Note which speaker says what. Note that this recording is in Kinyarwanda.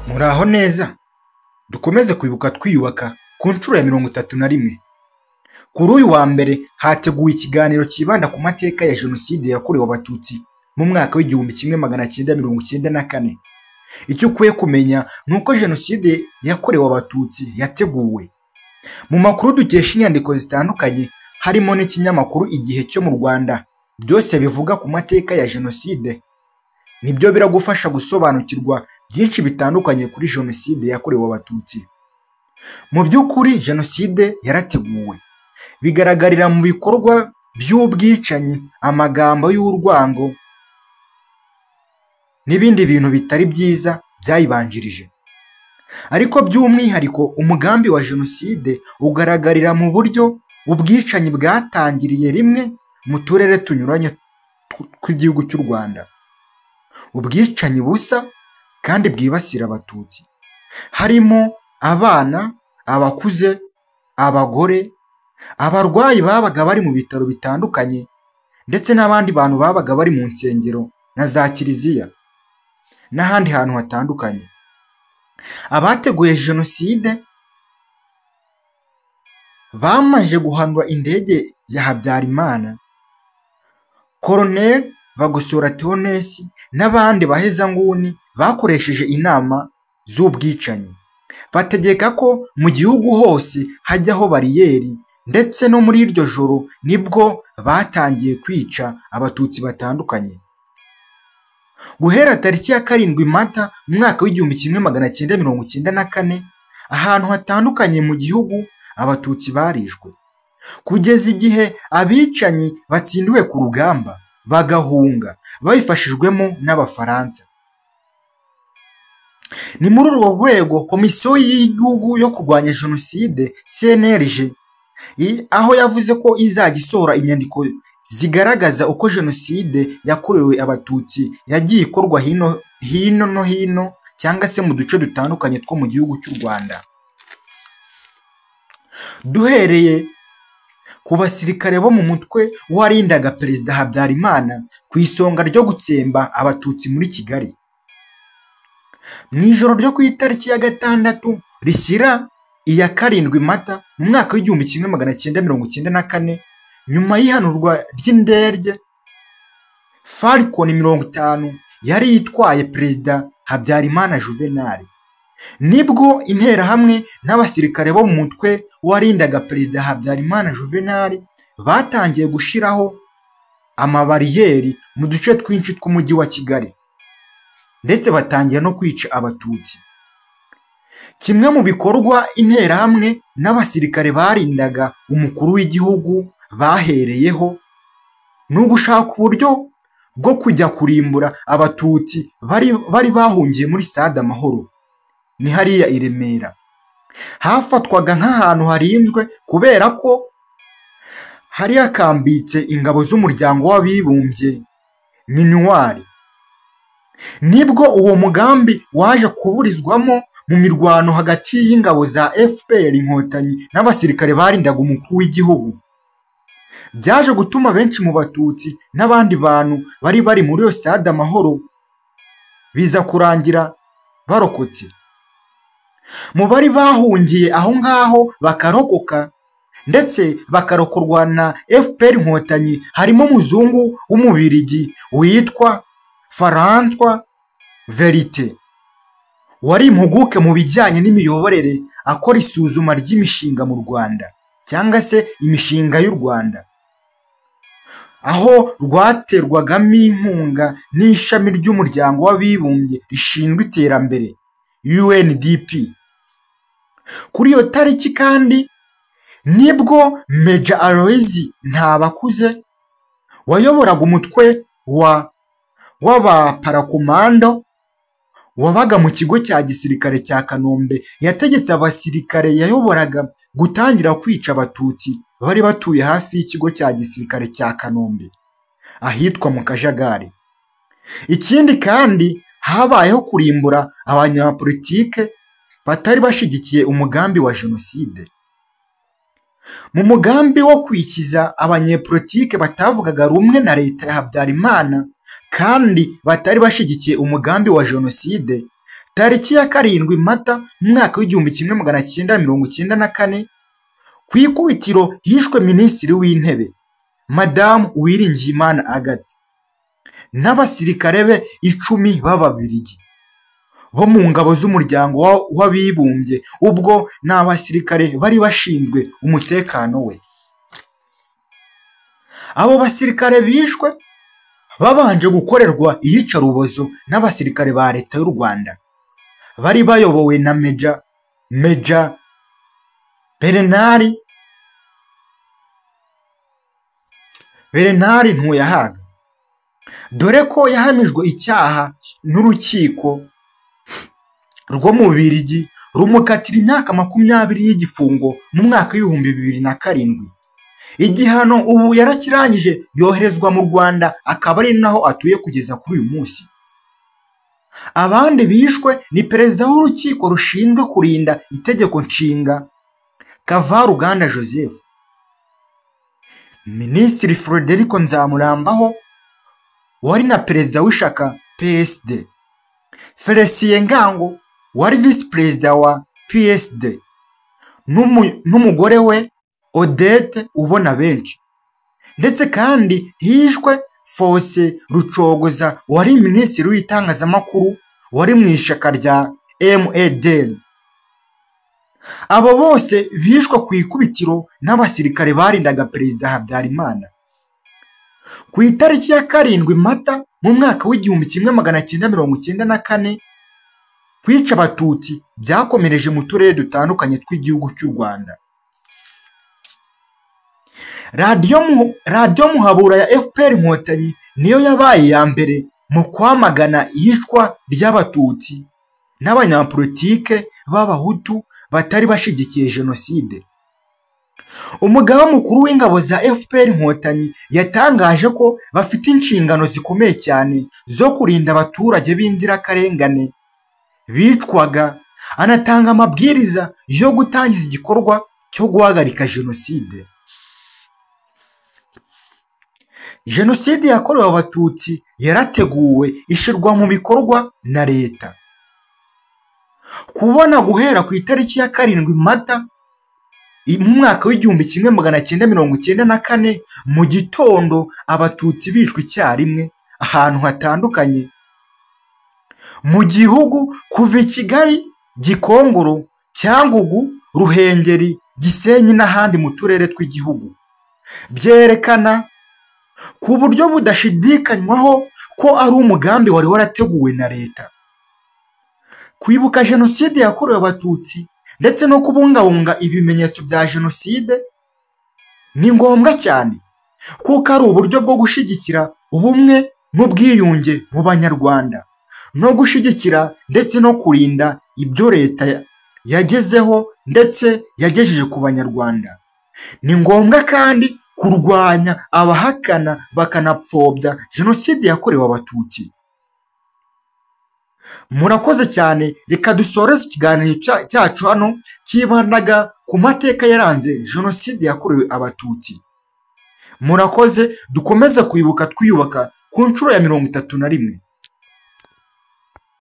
Speaker 1: Muraho neza, dukomeze kwibuka twiyubaka ku nshuro ya 31. Kuri uyu wa mbere hateguwe ikiganiro cyibanda ku mateka ya Jenoside yakorewe Abatutsi mu mwaka w'1994. Icyo ukwiye kumenya ni uko Jenoside yakorewe Abatutsi yateguwe. Mu makuru dukesha inyandiko zitandukanye harimo n'ikinyamakuru Igihe cyo mu Rwanda, byose bivuga ku mateka ya Jenoside. Nibyo biragufasha gusobanukirwa byinshi bitandukanye kuri Jenoside yakorewe Abatutsi. Mu by'ukuri Jenoside yarateguwe, bigaragarira mu bikorwa by'ubwicanyi, amagambo y'urwango n'ibindi bintu bitari byiza byayibanjirije. Ariko by'umwihariko umugambi wa Jenoside ugaragarira mu buryo ubwicanyi bwatangiriye rimwe mu turere tunyuranye tw'igihugu cy'u Rwanda. Ubwicanyi busa kandi bwibasira Abatutsi, harimo abana, abakuze, abagore, abarwayi babaga bari mu bitaro bitandukanye ndetse n'abandi bantu babaga bari mu nsengero na za kiliziya n'ahandi hantu hatandukanye. Abateguye Jenoside bamaze guhanura indege ya Habyarimana, Colonel Bagosora Theoneste n'abandi bahezanguni bakoresheje inama z'ubwicanyi, bategeka ko mu gihugu hose hajyaho bariyeri, ndetse no muri iryo joro nibwo batangiye kwica Abatutsi batandukanye. Guhera tariki ya 7 Mata mu mwaka w'1994, ahantu hatandukanye mu gihugu Abatutsi barishwe, kugeza igihe abicanyi batsindiwe ku rugamba bagahunga babifashijwemo n'Abafaransa. Ni muri urwo rwego Komisiyo y'Igihugu yo kurwanya Jenoside CNLG, aho yavuze ko izajya isohora inyandiko zigaragaza uko Jenoside yakorewe Abatutsi yagiye ikorwa hino no hino cyangwa se mu duce dutandukanye two mu gihugu cy'u Rwanda. Duhereye ku basirikare bo mu mutwe warindaga Perezida Habyarimana ku isonga ryo gutsemba Abatutsi muri Kigali. Mu ijoro ryo ku itariki ya 6 rishyira iya 7 Mata mu mwaka w'1994, nyuma y'ihanurwa ry'indege Falcon 50 yari itwaye Perezida Habyarimana Juvenal, nibwo interahamwe n'abasirikare bo mu mutwe warindaga Perezida Habyarimana Juvenal batangiye gushiraho amabariyeri mu duce twinshi tw'umujyi wa Kigali, ndetse batangira no kwica Abatutsi. Kimwe mu bikorwa interahamwe n'abasirikare barindaga umukuru w'igihugu bahereyeho ni ugushaka uburyo bwo kujya kurimbura Abatutsi bari bahungiye muri Stade Amahoro, ni hariya i Remera. Hafatwaga nk'ahantu harinzwe kubera ko hari hakambitse ingabo z'umuryango w'abibumbye MINUAR. Nibwo uwo mugambi waje kuburizwamo mu mirwano hagati y'ingabo za FPR Inkotanyi n'abasirikare barindaga umukuru w'igihugu. Byaje gutuma benshi mu Batutsi n'abandi bantu bari bari muri iyo Stade Amahoro biza kurangira barokotse. Mu bari bahungiye aho ngaho bakarokoka ndetse bakarokorwa na FPR Inkotanyi harimo umuzungu w'umubirigi witwa François Verite, wari impuguke mu bijyanye n'imiyoborere, akora isuzuma ry'imishinga mu Rwanda cyangwa se imishinga y'u Rwanda, aho rwaterwagamo inkunga n'ishami ry'umuryango w'abibumbye rishinzwe iterambere UNDP. Kuri iyo tariki kandi nibwo Major Aloys Ntabakuze wayoboraga umutwe w'abaparakomando wabaga mu kigo cya gisirikare cya Kanombe yategetse abasirikare yayoboraga gutangira kwica Abatutsi bari batuye hafi y'ikigo cya gisirikare cya Kanombe ahitwa mu Kajagari. Ikindi kandi habayeho kurimbura abanyapolitike batari bashigikiye umugambi wa Jenoside. Mu mugambi wo kwikiza abanyepolitike batavugaga rumwe na leta ya Habyarimana kandi batari bashigikiye umugambi wa Jenoside, Tariki ya 7 Mata mu mwaka w'1994, ku ikubitiro hishwe Minisitiri w'Intebe Madamu Uwiringiyimana Agathe n'abasirikare be 10 b'Ababiligi bo mu ngabo z'umuryango w'abibumbye, ubwo ni abasirikare bari bashinzwe umutekano we. Abo basirikare bishwe babanje gukorerwa iyicarubozo n'abasirikare ba Leta y'u Rwanda bari bayobowe na Meja Bernard Ntuyahaga, dore ko yahamijwe icyaha n'urukiko rwo mu Bubiligi rumukatira imyaka 20 y'igifungo mu mwaka w'2007. Igihano ubu yarakirangije, yoherezwa mu Rwanda, akaba ari naho atuye kugeza kuri uyu munsi. Abandi bishwe ni Perezida w'urukiko rushinzwe kurinda itegeko nshinga Kavaruganda Joseph, Minisitiri Frederico Nzamurambaho wari na Perezida w'ishyaka PSD, Felicien Ngango wari Visi Perezida wa PSD n'umugore we Odette ubona benshi, ndetse kandi hishwe Fose Rucogoza wari Minisitiri w'itangazamakuru wari mu ishyaka rya MEDL. Abo bose bishwe ku ikubitiro n'abasirikare barindaga Perezida Habyarimana. Ku itariki ya 7 Mata mu mwaka w'1994, kwica Abatutsi byakomereje mu turere dutandukanye tw'igihugu cy'u Rwanda. Radiyo Muhabura ya FPR Inkotanyi niyo yabaye iya mbere mu kwamagana iyicwa ry'Abatutsi n'abanyapolitike b'Abahutu batari bashyigikiye Jenoside. Umugaba mukuru w'ingabo za FPR Inkotanyi yatangaje ko bafite inshingano zikomeye cyane zo kurinda abaturage b'inzirakarengane bicwaga, anatanga amabwiriza yo gutangiza igikorwa cyo guhagarika Jenoside. Jenoside yakorewe Abatutsi yarateguwe ishyirwa mu bikorwa na Leta. Kubona guhera ku itariki ya 7 Mata mu mwaka w'1994 mu gitondo Abatutsi bishwe icyarimwe ahantu hatandukanye mu gihugu, kuva i Kigali, Gikongoro, Cyangugu, Ruhengeri, Gisenyi n'ahandi mu turere tw'igihugu, byerekana ku buryo budashidikanywaho ko ari umugambi wari warateguwe na Leta. Kwibuka Jenoside yakorewe Abatutsi ndetse no kubungabunga ibimenyetso bya Jenoside ni ngombwa cyane, kuko ari uburyo bwo gushyigikira ubumwe n'ubwiyunge mu Banyarwanda, no gushyigikira ndetse no kurinda ibyo Leta yagezeho ndetse yagejeje ku Banyarwanda. Ni ngombwa kandi kurwanya abahakana bakanapfobya Jenoside yakorewe Abatutsi. Murakoze cyane, reka dusoreze ikiganiro cyacu hano cyibandaga ku mateka yaranze Jenoside yakorewe Abatutsi. Murakoze, dukomeze kwibuka twiyubaka ku nshuro ya 31.